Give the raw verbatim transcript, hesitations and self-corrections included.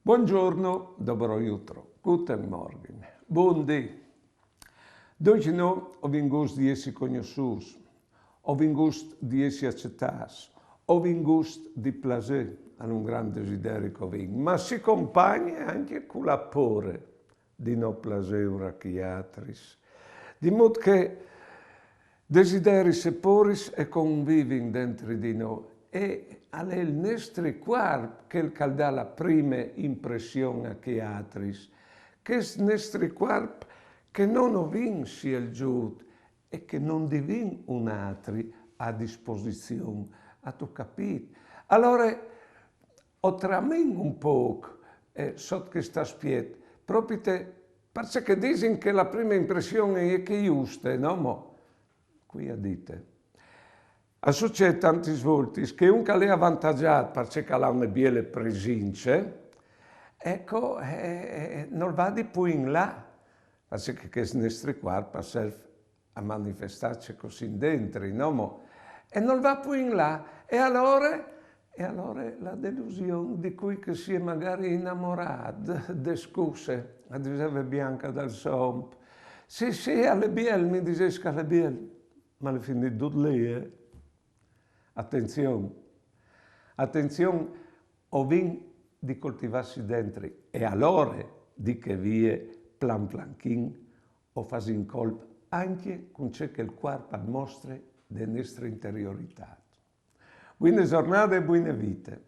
Buongiorno, dobro jutro, guten Morgen, bundì. Doi no o vin gust di essi cognossûts, o vin gust di essi acetâts, o vin gust di plasê, al è un grant desideri che o vin, ma si compagne ancje cu la pôre di no plasê a chês atris. Di mût che desideris e pôris a convivin dentri di nô, e al è il nestri cuarp chel che al dà la prime impression a chês atris. Chest nestri cuarp che no o vin sielzût e che no 'nd vin un atri a disposizion, âstu capît? Alore o tramìn un pôc, eh, sot chest aspiet, propit parcè che a disin che la prime impression e je chê juste, no mo? Cui à dite? Al sucêt tantis voltis che un che al è avantagjât parcè che al à une biele presince, eco, eh, eh, nol va di plui in là, parcè che chest nestri cuarp al serf a manifestâ ce che o sin dentri, no mo? E nol va plui in là, e alore, e alore la delusion di cui che si è magari inamorât, de scuse, a diseve Bianca dal Somp. Sì, sì, al è biel, mi disês che al è biel, ma al è finît dut li, eh? Atenzion, atenzion, o vin di coltivâsi dentri, e alore di chê vie plan planchin o fasìn colp ancje cun ce che il cuarp al mostre de nestre interioritât. Buine zornade e buine vite.